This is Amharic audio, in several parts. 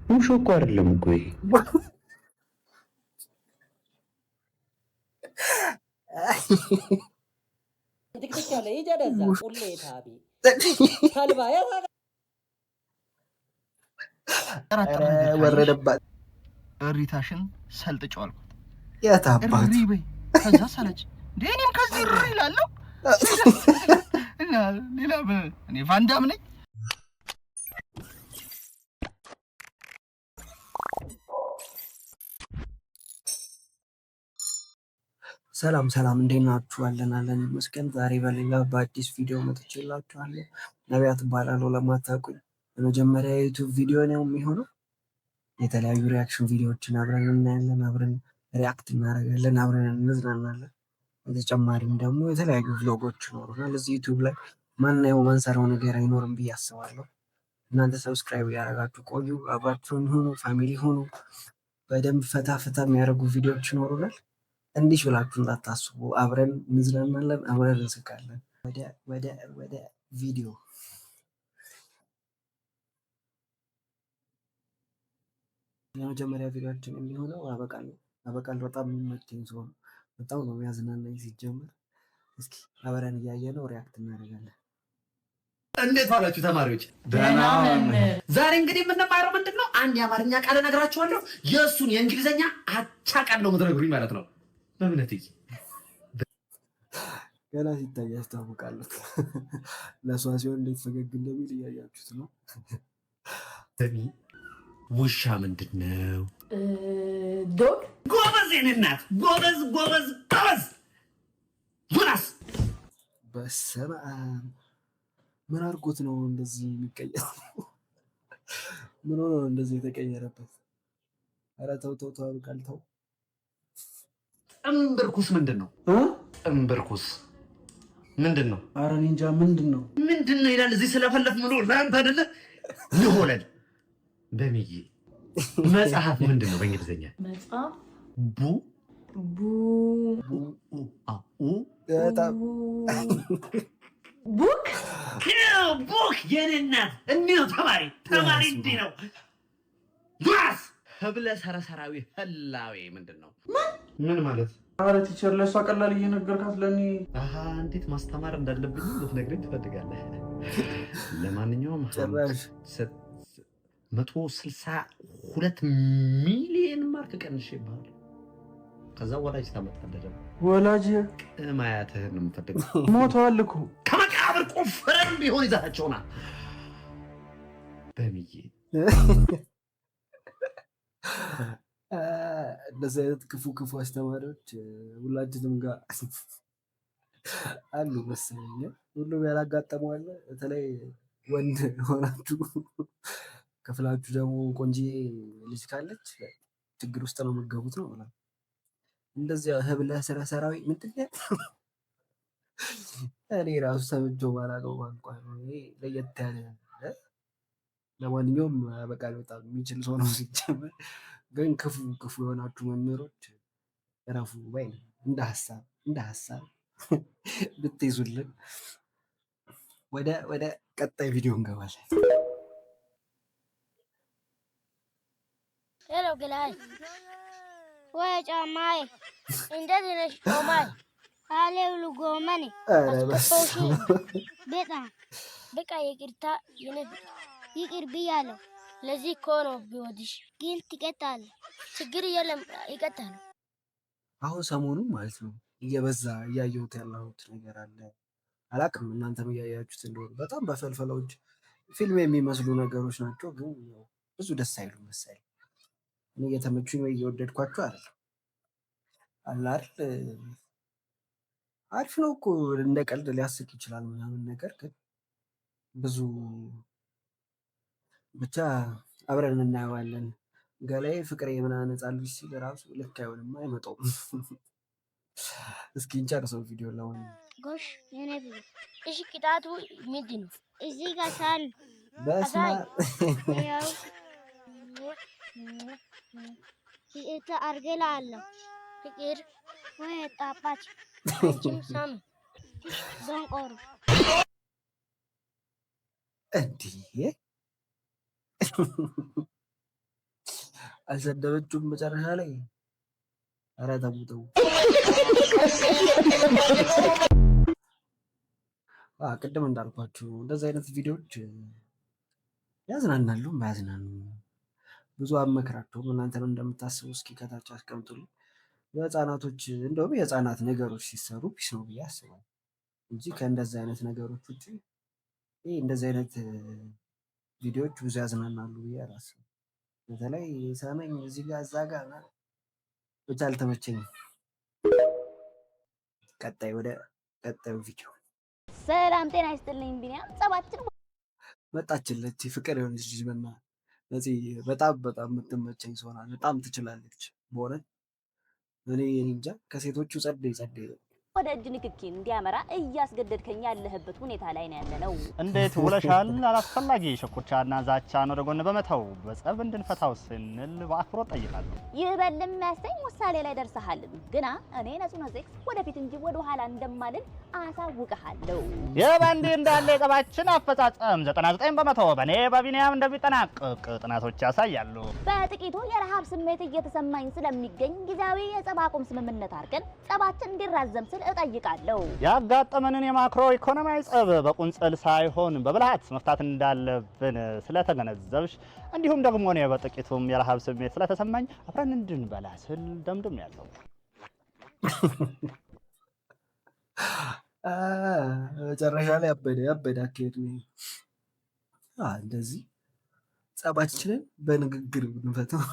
ሙሾ እኮ አይደለም እኮ ይሄ። ጥቅጥቅ ያለ ይጀደዛ ቁሌታቢ ተልባ። ወረደባት። እሪታሽን ሰልጥጨው አልኳት። የት አባቱ። እሪ በይ። ከዛ ሳለች እንደ እኔም ከዚህ እሪ እላለሁ። ሌላ እኔ ቫንዳም ነኝ። ሰላም ሰላም፣ እንዴት ናችሁ? አለን አለን ይመስገን። ዛሬ በሌላ በአዲስ ቪዲዮ መጥቼላችኋለሁ። ነቢያት እባላለሁ። ለማታውቁኝ የመጀመሪያ የ YouTube ቪዲዮ ነው የሚሆነው። የተለያዩ reaction ቪዲዮዎችን አብረን እናያለን፣ አብረን react እናደርጋለን፣ አብረን እንዝናናለን። በተጨማሪም ደግሞ የተለያዩ vlog ኦች ይኖሩናል እዚህ YouTube ላይ። ማናየው ማንሰራው ነገር አይኖርም ብዬ አስባለሁ። እናንተ subscribe ያደረጋችሁ ቆዩ፣ አብራችሁን ሁኑ፣ family ሁኑ። በደንብ ፈታ ፈታ የሚያደርጉ ቪዲዮዎች ይኖሩናል። እንዲህ ብላችሁ እንዳታስቡ፣ አብረን እንዝናናለን፣ አብረን እንስቃለን። ወደ ቪዲዮ። የመጀመሪያ ቪዲዮችን የሚሆነው አበቃል ነው። አበቃል በጣም የሚመቸኝ ሰው ነው። በጣም ነው የሚያዝናናኝ ሲጀመር። እስኪ አብረን እያየ ነው react እናደርጋለን። እንዴት ዋላችሁ ተማሪዎች? ደህና ነን። ዛሬ እንግዲህ የምንማረው ምንድን ነው? አንድ የአማርኛ ቃል እነግራችኋለሁ። የእሱን የእንግሊዝኛ አቻ ቃል ነው የምትነግሩኝ ማለት ነው። በእምነትዬ። ገና ሲታይ ያስታውቃል። ለእሷ ሲሆን እንዴት ፈገግ እንደሚል እያያችሁት ነው። በሚ፣ ውሻ ምንድን ነው? Dog። ጎበዝ የኔ እናት፣ ጎበዝ ጎበዝ ጎበዝ። ዮናስ። በስመ አብ፣ ምን አድርጎት ነው እንደዚህ የሚቀየረው? ምን ሆኖ ነው እንደዚህ የተቀየረበት? ኧረ ተው ተው ተው፣ አበቃል ተው። ጥንብርኩስ ምንድን ነው? ጥንብርኩስ ምንድን ነው? ኧረ እኔ እንጃ ምንድን ነው? ምንድን ነው ይላል። እዚህ ስለፈለፍ ምሎ ለአንተ አይደለ ይሆነል። በሚዬ፣ መጽሐፍ ምንድን ነው በእንግሊዝኛ? መጽሐፍ። ቡ ቡ ኡ አ ኡ በጣም Book። Book። የኔ እናት፣ እንዲህ ነው ተማሪ፣ ተማሪ እንዲህ ነው። ዮናስ፣ ህብለ ሰረሰራዊ ህላዌ ምንድን ነው? ምን ማለት? አረ teacher፣ ለእሷ ቀላል እየነገርካት ለእኔ አሀ፣ እንዴት ማስተማር እንዳለብኝ ልትነግረኝ ትፈልጋለህ? ለማንኛውም ጭራሽ 162 ሚሊዮን mark ቀንሼ ይባላል። ከዛ ወላጅ ታመጣለህ ደግሞ። ወላጅ? ቅም አያትህን ነው የምፈልገው። ሞተዋል እኮ። ከመቃብር ቆፍረን ቢሆን ይዛቸውና። በሚዬ። እንደዚህ አይነት ክፉ ክፉ አስተማሪዎች ሁላችንም ጋር አሉ መሰለኝ። ሁሉም ያላጋጠመው አለ። በተለይ ወንድ ሆናችሁ ክፍላችሁ ደግሞ ቆንጆ ልጅ ካለች ችግር ውስጥ ነው የምትገቡት ነው ብላ። እንደዚያ ህብለ ሰረሰራዊ ምንድን ነው? እኔ ራሱ ሰምቼው ባላውቀው ቋንቋ ነው ይሄ ለየት ያለ። ለማንኛውም በቃል በጣም የሚችል ሰው ነው ሲጀመር። ግን ክፉ ክፉ የሆናችሁ መምህሮች እረፉ ባይ ነኝ። እንደ ሀሳብ ብትይዙልን። ወደ ቀጣይ ቪዲዮ እንገባለን። Hello ገላይ ወይ ጫማዬ፣ እንዴት ነሽ? ጮማዬ አሌውሉ ጎመኔ። ኧረ በስመ አብ። በጣም በቃ ይቅርታ የኔ ፍቅር፣ ይቅር ብያለሁ። ለዚህ እኮ ነው ቢወድሽ፣ ግን ትቀጣለህ። ችግር የለም ይቀጣል። አሁን ሰሞኑን ማለት ነው እየበዛ እያየሁት ያለሁት ነገር አለ። አላቅም እናንተም እያያችሁት እንደሆነ፣ በጣም በፈልፈላዎች ፊልም የሚመስሉ ነገሮች ናቸው፣ ግን ያው ብዙ ደስ አይሉም መሰለኝ። እኔ እየተመቹኝ ወይ እየወደድኳቸው አይደለም። አለ አይደል፣ አሪፍ ነው እኮ፣ እንደ ቀልድ ሊያስቅ ይችላል ምናምን ነገር፣ ግን ብዙ ብቻ አብረን እናየዋለን። ገላዬ ፍቅሬ ምናምን ሕፃን ልጅ ሲል ራሱ ልክ አይሆንም፣ አይመጣውም። እስኪ እንጨርሰው ቪዲዮ ለማንኛውም። ጎሽ የኔ ፍቅር። እሺ ቅጣቱ ምንድን ነው? እዚህ ጋር ሳን በስመ አብ። ያው ይቅርታ አድርጌልሃለሁ። ፍቅር ወይ ጣፋጭ አንቺም ሳሚ ደንቆሮ። እንዲህ አልሰደበችውም መጨረሻ ላይ። ኧረ ተው ተው። ቅድም እንዳልኳችሁ እንደዚህ አይነት ቪዲዮዎች ያዝናናሉ፣ ያዝናኑ ብዙ አመክራቸውም። እናንተም እንደምታስቡ እስኪ ከታች አስቀምጡልኝ። የህፃናቶች እንደውም የህፃናት ነገሮች ሲሰሩ peace ነው ብዬ አስባለሁ እንጂ ከእንደዚህ አይነት ነገሮች ውጭ ይህ እንደዚህ አይነት ቪዲዮዎች ብዙ ያዝናናሉ ብዬ አላስብም። በተለይ ሳመኝ እዚህ ጋር እዛ ጋር ብቻ አልተመቸኝም። ቀጣይ ወደ ቀጣዩ ቪዲዮ። ሰላም ጤና ይስጥልኝ ቢኒያም። ጸባችን መጣችለት ፍቅር የሆነች ልጅ በእናትህ ነፂ፣ በጣም በጣም የምትመቸኝ ሰው ናት። በጣም ትችላለች በእውነት። እኔ እንጃ ከሴቶቹ ጸዴ ጸዴ። ወደ እጅ ንክኪ እንዲያመራ እያስገደድከኝ ያለህበት ሁኔታ ላይ ነው ያለነው። እንዴት ውለሻል? አላስፈላጊ ሽኩቻና ዛቻን ወደ ጎን በመተው በጸብ እንድንፈታው ስንል በአክብሮት ጠይቃለሁ። ይበል የሚያሰኝ ውሳኔ ላይ ደርሰሃል። ግና እኔ ነጹ ነጼክስ ወደፊት እንጂ ወደ ኋላ እንደማልል አሳውቅሃለሁ። ይህ በእንዲህ እንዳለ የጸባችን አፈጻጸም 99% በእኔ በቢኒያም እንደሚጠናቀቅ ጥናቶች ያሳያሉ። በጥቂቱ የረሃብ ስሜት እየተሰማኝ ስለሚገኝ ጊዜያዊ የጸብ አቁም ስምምነት አድርገን ጸባችን እንዲራዘም ስል እጠይቃለሁ። ያጋጠመንን የማክሮ ኢኮኖሚያዊ ጸብ በቁንጽል ሳይሆን በብልሃት መፍታት እንዳለብን ስለተገነዘብሽ እንዲሁም ደግሞ እኔ በጥቂቱም የረሃብ ስሜት ስለተሰማኝ አብረን እንድንበላ ስል ደምድም ያለው። መጨረሻ ላይ ያበደ ያበደ አካሄድ ነው። እንደዚህ ጸባችንን በንግግር ብንፈታው።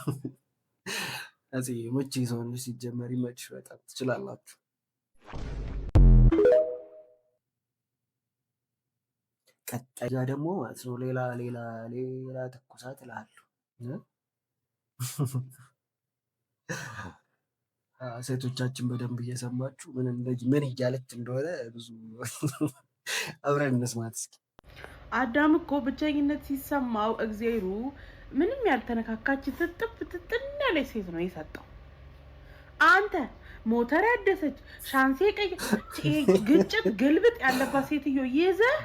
መቼ ሰውነች ሲጀመር ይመችሽ፣ በጣም ትችላላችሁ። ቀጣይ ጋ ደግሞ ማለት ነው ሌላ ሌላ ሌላ ትኩሳት እልሃለሁ። ሴቶቻችን በደንብ እየሰማችሁ ምን እያለች እንደሆነ ብዙ አብረን እንስማት እስኪ። አዳም እኮ ብቸኝነት ሲሰማው እግዜሩ ምንም ያልተነካካች ትጥፍ ትጥን ያለች ሴት ነው የሰጠው። አንተ ሞተር ያደሰች ሻንሴ ቀይ ግጭት ግልብጥ ያለባት ሴትዮ ይዘህ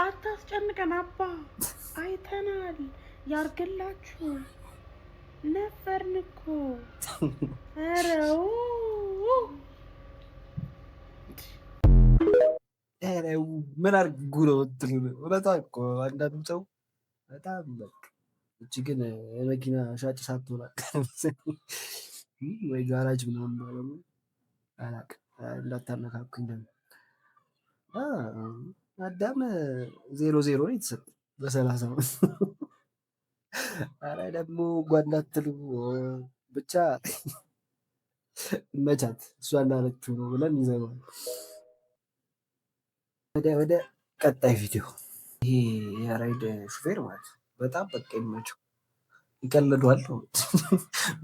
አታስጨንቀን አባ። አይተናል፣ ያርግላችሁ። ነፈርን እኮ። ኧረው ኧረ ምን አድርጉ ነው የምትሉ? እውነቷ እኮ አንዳንዱ ሰው በጣም በቃ። እቺ ግን የመኪና ሻጭ ሳትሆን አትቀርም ወይ ጋራጅ ምናምን ባለሙያ አላውቅም። እንዳታነካኩኝ ደግሞ። አዳም 0-0 ነው የተሰጠው በ30። ኧረ ደግሞ ጓ እንዳትሉ፣ ብቻ መቻት እሷ እንዳለችው ነው ብለን ይዘነዋል። ወደ ቀጣይ ቪዲዮ። ይሄ የራይድ ሹፌር ማለት በጣም በቃ ይመቸው፣ ይቀልዷል።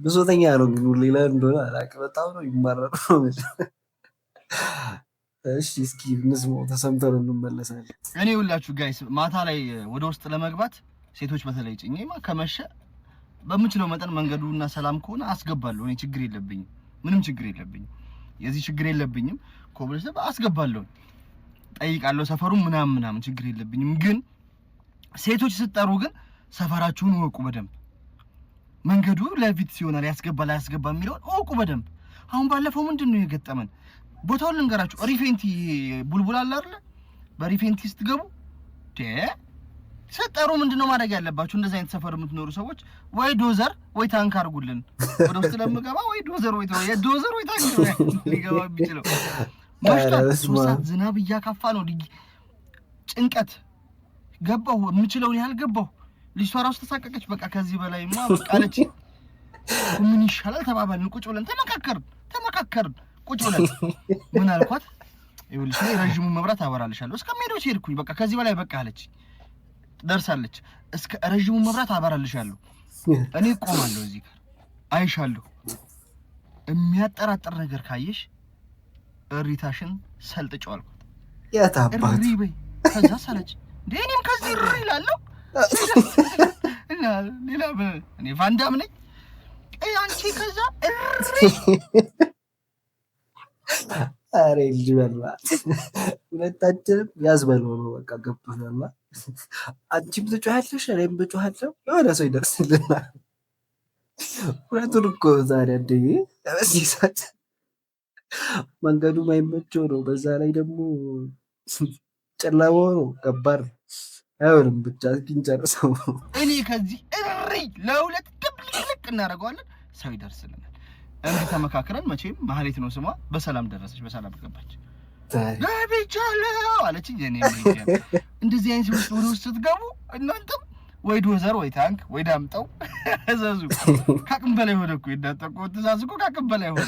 ብሶተኛ ነው ግን ሌላ እንደሆነ አላውቅም። በጣም ነው ይማረር ነው። እሺ እስኪ እንስማው፣ ተሰምተን እንመለሳለን። እኔ ሁላችሁ guys ማታ ላይ ወደ ውስጥ ለመግባት ሴቶች በተለይ ጭኜማ ከመሸ በምችለው መጠን መንገዱና ሰላም ከሆነ አስገባለሁ። እኔ ችግር የለብኝም፣ ምንም ችግር የለብኝም። የዚህ ችግር የለብኝም። ኮብልስቶን አስገባለሁ፣ ጠይቃለሁ፣ ሰፈሩን ምናምን ምናምን ችግር የለብኝም። ግን ሴቶች ስትጠሩ ግን ሰፈራችሁን እወቁ በደንብ። መንገዱ ለፊት ሲሆናል ያስገባል አያስገባ የሚለውን እወቁ በደንብ። አሁን ባለፈው ምንድን ነው የገጠመን? ቦታውን ልንገራችሁ። ሪፌንቲ ቡልቡል አለ አይደለ? በሪፌንቲ ስትገቡ ስትጠሩ ምንድን ነው ማድረግ ያለባችሁ? እንደዚህ አይነት ሰፈር የምትኖሩ ሰዎች ወይ ዶዘር ወይ ታንክ አድርጉልን። ወደ ውስጥ ለምገባ ወይ ዶዘር ወይ ዶዘር ወይ ታንክ ሊገባ የሚችለው። መሽቷል። 3 ሰዓት ዝናብ እያካፋ ነው። ጭንቀት ገባሁ። የምችለውን ያህል ገባሁ። ልጅቷ ራሱ ተሳቀቀች። በቃ ከዚህ በላይማ በቃ አለች። ምን ይሻላል ተባባልን። ቁጭ ብለን ተመካከርን ተመካከርን ቁጭ ብለን። ምን አልኳት? ይኸውልሽ እኔ ረዥሙን መብራት አበራልሻለሁ። እስከሚሄደው ሄድኩኝ። በቃ ከዚህ በላይ በቃ አለች። ደርሳለች። እስከ ረዥሙን መብራት አበራልሻለሁ። እኔ እቆማለሁ እዚህ ጋር አይሻለሁ። የሚያጠራጥር ነገር ካየሽ እሪታሽን ሰልጥጨው አልኳት። የት አባቱ? እሪ በይ። ከዛ ሳለች እንዴ እኔም ከዚህ እሪ እላለሁ። ሌላ እኔ ቫንዳም ነኝ። አንቺ ከዛ እሪ። ኧረ ልጅ በላ ሁለታችንም ያዝ በለው ነው በቃ ገብቶናል። አንቺም ትጮያለሽ፣ እኔም እጮሃለሁ። የሆነ ሰው ይደርስልናል። እውነቱን እኮ ዛሬ እንደ በዚህ ሰዓት መንገዱ ማይመቸው ነው። በዛ ላይ ደግሞ ጨለማ ነው። ከባድ ነው። አይሆንም። ብቻ እስኪ እንጨርሰው። እኔ ከዚህ እሪ ለሁለት ድብልቅልቅ እናደርገዋለን። ሰው ይደርስልናል። እንዲህ ተመካክረን መቼም ማህሌት ነው ስሟ፣ በሰላም ደረሰች፣ በሰላም ገባች። ገብቻለሁ አለችኝ። እኔ እንደዚህ አይነት ውስጥ ወደ ውስጥ ስትገቡ እናንተም ወይ ዶዘር ወይ ታንክ ወይ ዳምጠው እዘዙ። ከአቅም በላይ ሆነ እኮ፣ የእናንተ እኮ ትእዛዝ እኮ ከአቅም በላይ ሆነ።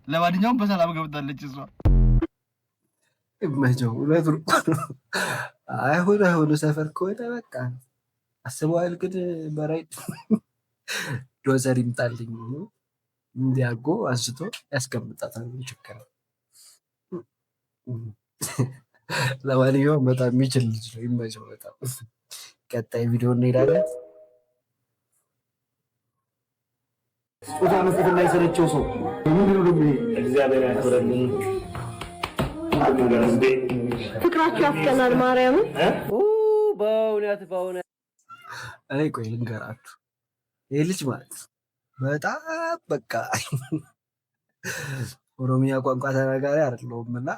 ለማንኛውም በሰላም ገብታለች እሷ። ይመቸው። እውነቱን እኮ ነው። አይሁን አይሁኑ ሰፈር ከሆነ በቃ አስበዋል። ግን በራይድ ዶዘር ይምጣልኝ እንዲያርጎ አንስቶ ያስቀምጣታል። ምን ችግር አለ? ለማንኛውም በጣም የሚችል ልጅ ነው። ይመቸው በጣም። ቀጣይ ቪዲዮ እንሄዳለን። ስጦታ መስጠት የማይሰለቸው ሰው ምንድን ነው ደግሞ ይሄ? እግዚአብሔር ያክብረልኝ። ፍቅራችሁ ያስቀናል። ማርያምን። በእውነት በእውነት። እኔ ቆይ ልንገራችሁ፣ ይህ ልጅ ማለት ነው በጣም በቃ ኦሮሚያ ቋንቋ ተናጋሪ አይደለሁም እና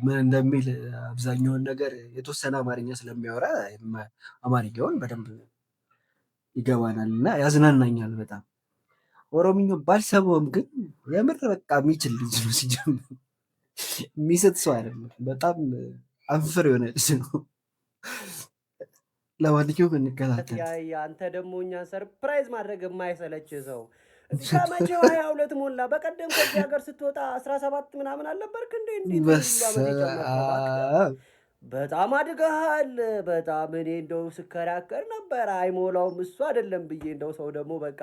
ምን እንደሚል አብዛኛውን ነገር የተወሰነ አማርኛ ስለሚያወራ አማርኛውን በደንብ ይገባናል እና ያዝናናኛል በጣም። ኦሮምኛው ባልሰማውም ግን የምር በቃ የሚችል ልጅ ነው። ሲጀምር የሚስት ሰው አይደለም። በጣም አንፍር የሆነ ልጅ ነው። ለማንኛውም እንከታተል። አንተ ደግሞ እኛን surprise ማድረግ የማይሰለች ሰው፣ ከመቼው 22 ሞላ? በቀደም ከዚህ ሀገር ስትወጣ 17 ምናምን አልነበርክ እንዴ? እንዴት ሁሉ ዓመት የጨመርከው? እባክህ በጣም አድገሃል። በጣም እኔ እንደው ስከራከር ነበር፣ አይሞላውም እሱ አይደለም ብዬ፣ እንደው ሰው ደግሞ በቃ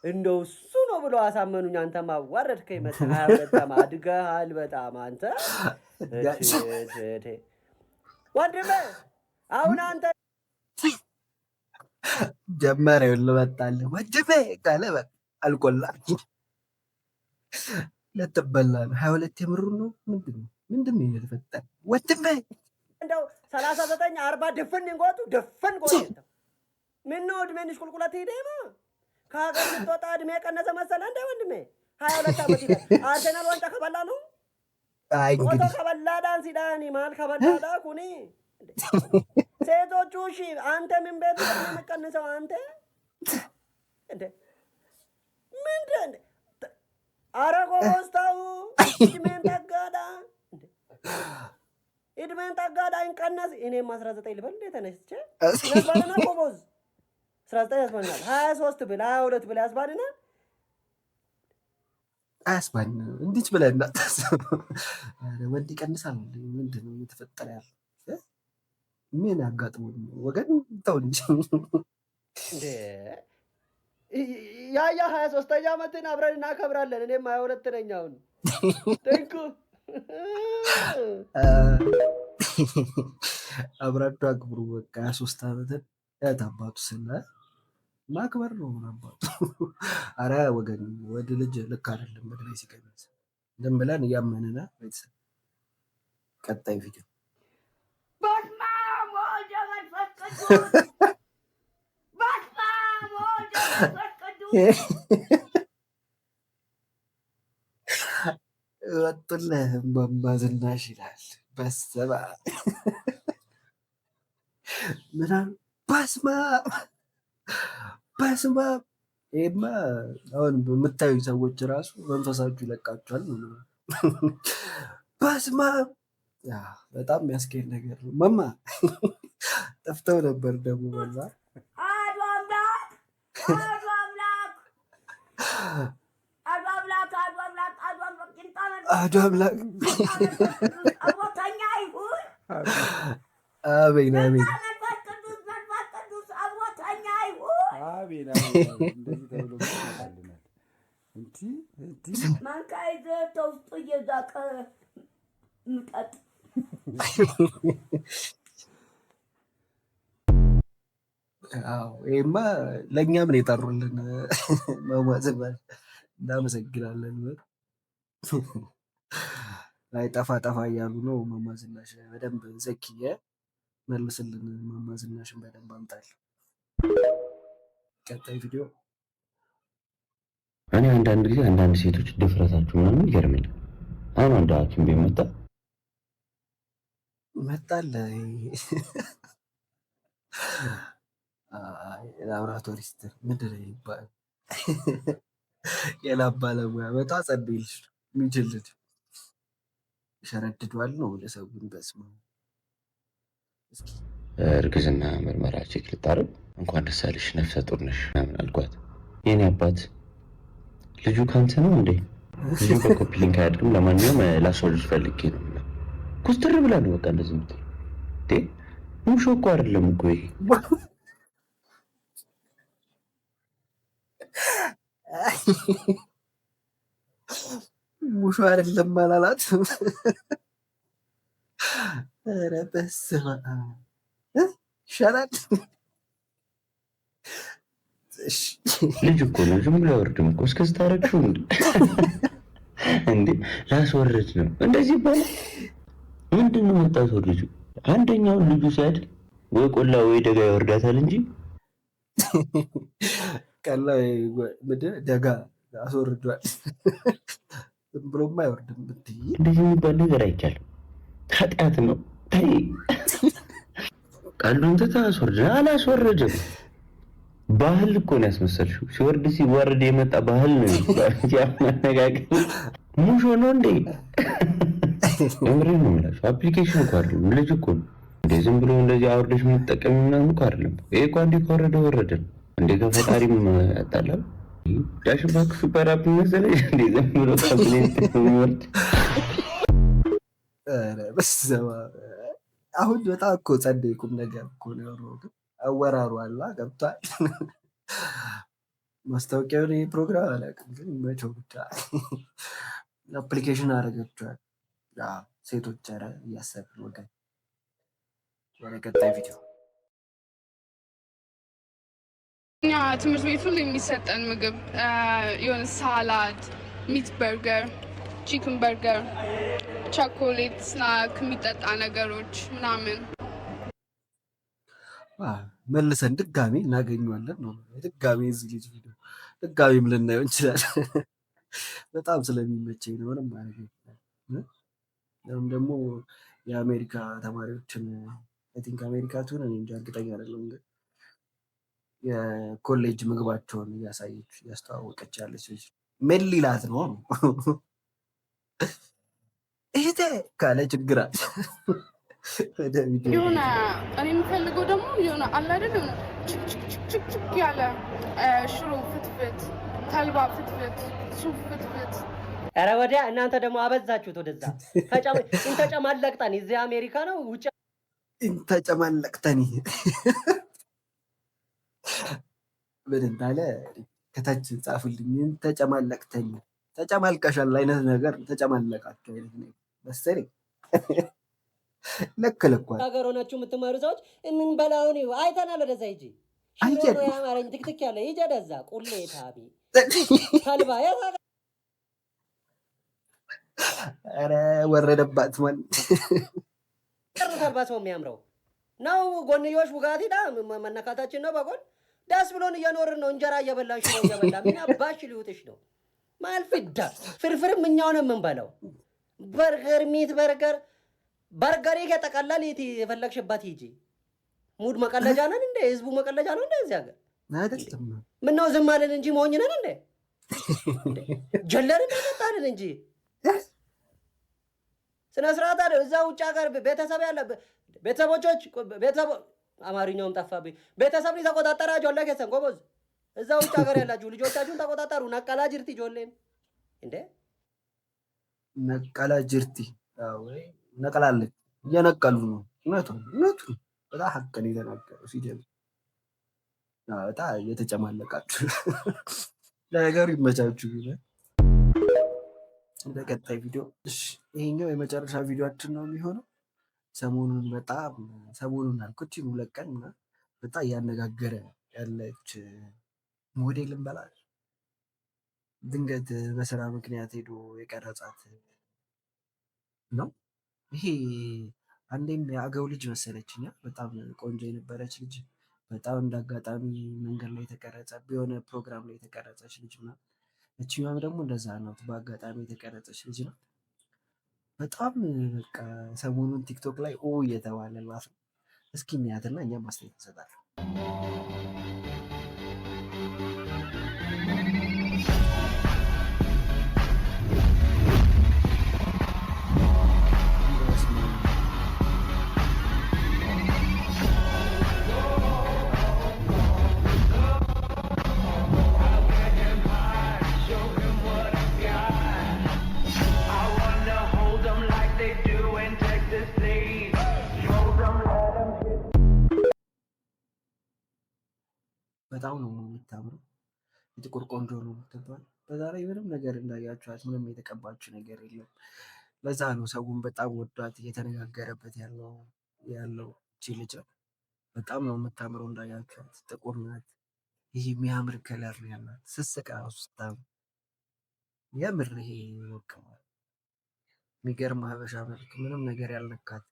እንደው እሱ ነው ብሎ አሳመኑኝ። አንተማ አዋረድከኝ። መሰለህ 22 አድገሃል በጣም አንተ ወንድሜ። አሁን አንተ ጀመረ ልመጣልህ ወንድሜ ካለ በቃ አልቆላ ልትበላ ነው። 22 የምሩ ነው። ምንድን ነው ምንድን ነው የተፈጠረ? ወንድሜ እንደው 39 40 ድፍን እንጎቱ ድፍን ጎ ምን ነው እድሜንሽ ቁልቁለት ሄደማ ከሀገር ስትወጣ እድሜ ቀነሰ መሰለ እንደ ወንድሜ? 22 ዓመት ይላል። አርሴናል ዋንጫ ከበላ ነው። አይ ሞቶ እንግዲህ ከበላዳን ሲዳኒ ማል ከበላዳ ኩኒ ሴቶቹ እሺ፣ አንተ ምን ቤት ነው የምቀንሰው? አንተ እንደ ምንድን? አረ ጎበዝ ተው፣ እድሜን ጠጋዳ እድሜን ጠጋዳ እንቀነስ። እኔም 19 ልበል እንዴ? ተነስቼ ያስባልና ጎበዝ 19 ያስባልናል። 23 ብል 22 ብል ያስባልናል። አያስባን እንዲች ብለህ እንዳታስብ። ኧረ ወንድ ይቀንሳል። ምንድን ነው እየተፈጠረ ያለው? ምን አጋጥሞኝ ነው? ወገን ተው እንጂ። እንዴ ያያ 23ኛ ዓመትን አብረን እናከብራለን። እኔም 22 ነኝ አሁን። Thank you። አብራችሁ አክብሩ። በቃ 23 ዓመትን ያት አባቱ ስለ ማክበር ነው። ምን አባቱ። አረ ወገን ወደ ልጅ ልክ አይደለም። እድሜ ሲቀንስ ዝም ብለን እያመንና ቤተሰብ ቀጣይ ቪዲዮ። በስመ አብ ወወልድ ወመንፈስ ቅዱስ፣ በስመ አብ ወወልድ ወመንፈስ ቅዱስ። ወጡልህ እማማ ዝናሽ ይላል። በስመ አብ ምናምን በስመ አብ በስመ አብ። ይሄማ አሁን የምታዩኝ ሰዎች ራሱ መንፈሳችሁ ይለቃችኋል። በስመ አብ በጣም የሚያስኬድ ነገር ነው። መማ ጠፍተው ነበር ደግሞ በዛ። አሐዱ አምላክ፣ አሐዱ አምላክ፣ አሐዱ አምላክ፣ አሐዱ አምላክ፣ አሐዱ አምላክ። ይምጣ መንፈስ አሐዱ አምላክ። አብሮተኛ ይሁን። አሜን አሜን። ይምጣ መንፈስ ቅዱስ፣ መንፈስ ቅዱስ አብሮተኛ ይሁን። አሜን አሜን አሜን። እንደዚህ ተብሎ ይመጣልናል። እንቲ እንቲ። ማንካ ይዘህ ተውስጡ እየዛቀ ምጠጥ። አዎ ይሄማ ለእኛም ነው የጠሩልን። እማማ ዝናሽ እናመሰግናለን። ላይ ጠፋ ጠፋ እያሉ ነው። እማማ ዝናሽ በደንብ ዘኪዬ መልስልን። እማማ ዝናሽን በደንብ አምጣል። ቀጣይ ቪዲዮ። እኔ አንዳንድ ጊዜ አንዳንድ ሴቶች ድፍረታችሁ ምናምን ይገርመኛል። አሁን አንድ ሐኪም ቤት መጣ። መጣለ ላብራቶሪስት ምንድን ነው የሚባለው? የ lab ባለሙያ በጣም ጸዴ ልጅ ነው፣ የሚችል ልጅ ሸረድዷል ነው ለሰውን። በስመ አብ። እስኪ እርግዝና ምርመራ check ልታደርግ፣ እንኳን ደስ አለሽ ነፍሰ ጡር ነሽ ምናምን አልኳት። የኔ አባት ልጁ ካንተ ነው እንዴ? ልጁ በ copy link አያድግም። ለማንኛውም ላስወልድ ፈልጌ ነው። ኩስትር ብላ ነው በቃ እንደዚህ የምትለው። እንዴ ሙሾ እኮ አይደለም እኮ ይሄ። ሙሾ አይደለም አላላት። ኧረ በስመ አብ ይሻላል። እሺ። ልጅ እኮ ነው፣ ዝም ብሎ አይወርድም እኮ። እስከዚህ ታረግሽው እንዴ? ላስወርድ ነው እንደዚህ ይባላል። ምንድን ነው የምታስወርጂው? አንደኛውን ልጁ ሲያድግ ወይ ቆላ ወይ ደጋ ይወርዳታል እንጂ። ቀላ ምንድን ደጋ አስወርዷል። ዝም ብሎማ አይወርድም ብትይ። እንደዚህ የሚባል ነገር አይቻልም። ኃጢአት ነው። ተይ፣ ቀልዱን ትተህ አስወርድ። አላስወረድም። ባህል እኮ ነው ያስመሰልሽው። ሲወርድ ሲዋረድ የመጣ ባህል ነው ያመነጋገር። ሙሾ ነው እንዴ? የምሬን ነው የምላቸው። Application እኮ አይደለም፣ ልጅ እኮ ነው እንዴ። ዝም ብሎ እንደዚህ አውርደሽ የምትጠቀሚ ምናምን እኮ አይደለም። ይሄ እኮ አንዴ ከወረደ ወረደ ነው እንዴ። ከፈጣሪም ያጣላል። ዳሽን ባንክ super app መሰለኝ እንዴ? ዝም ብሎ ከ Play የሚወርድ። ኧረ በስመ አብ። አሁን በጣም እኮ ጸዴ ቁም ነገር እኮ ነው ያወራው፣ ግን አወራሩ አላ ገብቷል። ማስታወቂያውን ይሄ ፕሮግራም አላውቅም፣ ግን ይመቸው ብቻ። Application አደረገችዋል። ሴቶች ኧረ እያሰብን ወገን። ወደ ቀጣይ ቪዲዮ። እኛ ትምህርት ቤት ሁሉ የሚሰጠን ምግብ የሆነ salad፣ meat burger፣ chicken burger፣ ቸኮሌት፣ snack፣ የሚጠጣ ነገሮች ምናምን። መልሰን ድጋሜ እናገኘዋለን ነው። ድጋሜ እዚህ ልጅ ቪዲዮ ድጋሜም ልናየው እንችላለን። በጣም ስለሚመቸኝ ነው። ምንም ማድረግ አይቻልም። አሁን ደግሞ የአሜሪካ ተማሪዎችን፣ I think አሜሪካ ትሁን እኔ እንጃ እርግጠኛ አይደለሁም፣ ግን የኮሌጅ ምግባቸውን እያሳየች እያስተዋወቀች ያለች ልጅ ምን ሊላት ነው? እህቴ ካለ ችግር አለ። ወደ ቪዲዮ። የሆነ እኔ የምፈልገው ደግሞ የሆነ አለ አይደል የሆነ ችክችክችክችክ ያለ ሽሮ ፍትፍት፣ ተልባ ፍትፍት፣ ሱፍ ፍትፍት። ኧረ ወዲያ እናንተ ደግሞ አበዛችሁት። ወደዛ እንተጨማለቅጠን እዚህ አሜሪካ ነው ውጭ እንተጨማለቅተኒ ምን እንዳለ ከታች ጻፉልኝ። ተጨማለቅተኝ ተጨማልቀሻል አይነት ነገር፣ ተጨማለቃችሁ አይነት ነገር መሰለኝ። ልክ ልኳል። ሀገር ሆናችሁ የምትማሩ ሰዎች የምንበላውን ይኸው አይተናል። ወደዛ ሂጂ። ሽሮ አየን። ነው ያማረኝ ትክትክ ያለ። ሂጂ ወደዛ ቁሌታቢ ተልባ የት ሀገር ኧረ ወረደባት ማን ነው ተልባ ሰው የሚያምረው ነው። ጎንዮሽ ውጋት ዳ መነካታችን ነው። በጎን ደስ ብሎን እየኖርን ነው። እንጀራ እየበላን ሽሮ እየበላን ምን አባሽ ሊውጥሽ ነው? ማልፍዳ ፍርፍርም እኛው ነው የምንበላው። Burger፣ meat burger፣ በርገሪ ከጠቀላል የት የፈለግሽባት ሂጂ። Mood መቀለጃ ነን እንደ ህዝቡ መቀለጃ ነው እንደ እዚህ ሀገር። አይደለም። ምነው ዝም አልን እንጂ ሞኝ ነን እንዴ? ጀለርን ጠጣልን እንጂ ስነ ስርዓት አለ። እዛ ውጭ ሀገር ቤተሰብ ያለ ቤተሰቦቾች ቤተሰብ አማርኛውም ጠፋብኝ። ቤተሰብ ተቆጣጠራ ጆለ ከሰን ጎበዝ። እዛ ውጭ ሀገር ያላችሁ ልጆቻችሁን ተቆጣጠሩ። ነቀላ ጅርቲ ጆሌን እንዴ። ነቀላ ጅርቲ። አዎ፣ ነቀላለች፣ እየነቀሉ ነው። እውነቱን እውነቱን በጣም ሀቅ ነው የተናገረው። ሲጀምር በጣም እየተጨማለቃችሁ ለነገሩ ይመቻችሁ። ይላል እንደ ቀጣይ ቪዲዮ። እሺ፣ ይሄኛው የመጨረሻ ቪዲዮአችን ነው የሚሆነው። ሰሞኑን በጣም፣ ሰሞኑን አልኩት 2 ቀን ምናምን በጣም እያነጋገረ ያለች ሞዴል እንበላል ድንገት በስራ ምክንያት ሄዶ የቀረጻት ነው። ይሄ አንዴም የአገው ልጅ መሰለችኛ በጣም ቆንጆ የነበረች ልጅ፣ በጣም እንደ አጋጣሚ መንገድ ላይ የተቀረጸ የሆነ ፕሮግራም ላይ የተቀረጸች ልጅ ምናምን። እችኛዋም ደግሞ እንደዛ ናት። በአጋጣሚ የተቀረጸች ልጅ ናት። በጣም በቃ ሰሞኑን ቲክቶክ ላይ ኦ እየተባለላት ነው። እስኪ እንያትና እኛም አስተያየት እንሰጣለን። በጣም ነው የምታምረው። የጥቁር ቆንጆ ነው የምትባል። በዛ ላይ ምንም ነገር እንዳያችኋት ምንም የተቀባችው ነገር የለም። ለዛ ነው ሰውን በጣም ወዷት እየተነጋገረበት ያለው እቺ ልጅ በጣም ነው የምታምረው። እንዳያችኋት ጥቁር ናት። ይህ የሚያምር color ነው ያላት። ስስቅ ራሱ ስታምር የምር ይሄ በቃ የሚገርም ሀበሻ መልክ ምንም ነገር ያልነካት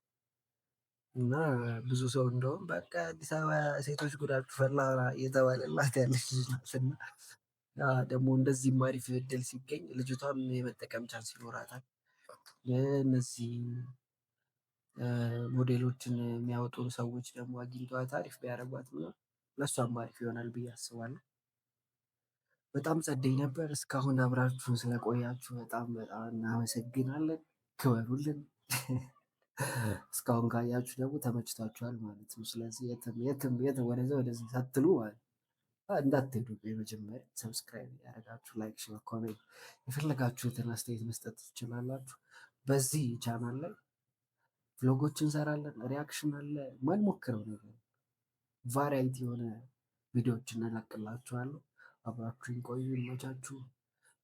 እና ብዙ ሰው እንደውም በቃ አዲስ አበባ ሴቶች ጉዳችሁ ፈላ እየተባለላት ያለች ልጅ ናት። እና ደግሞ እንደዚህም አሪፍ እድል ሲገኝ ልጅቷም የመጠቀም chance ይኖራታል። እነዚህ ሞዴሎችን የሚያወጡ ሰዎች ደግሞ አግኝተዋት አሪፍ ቢያደርጓት ምናምን ለእሷም አሪፍ ይሆናል ብዬ አስባለሁ። በጣም ጸደይ ነበር። እስካሁን አብራችሁን ስለቆያችሁ በጣም በጣም እናመሰግናለን። ክበሩልን። እስካሁን ካያችሁ ደግሞ ተመችቷችኋል ማለት ነው። ስለዚህ የትም የትም የትም ወደዛ ወደዚህ ሳትሉ ማለት እንዳትሄዱ የመጀመሪያ subscribe ያደረጋችሁ like፣ share፣ comment የፈለጋችሁትን አስተያየት መስጠት ትችላላችሁ። በዚህ ቻናል ላይ vlog ኦች እንሰራለን፣ reaction አለ፣ ማንሞክረው ነገር variety የሆነ ቪዲዮዎች እንለቅላችኋለሁ። አብራችሁን ቆዩ። ይመቻችሁ።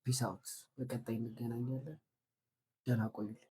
Peace out። በቀጣይ እንገናኛለን። ደህና ቆዩልኝ።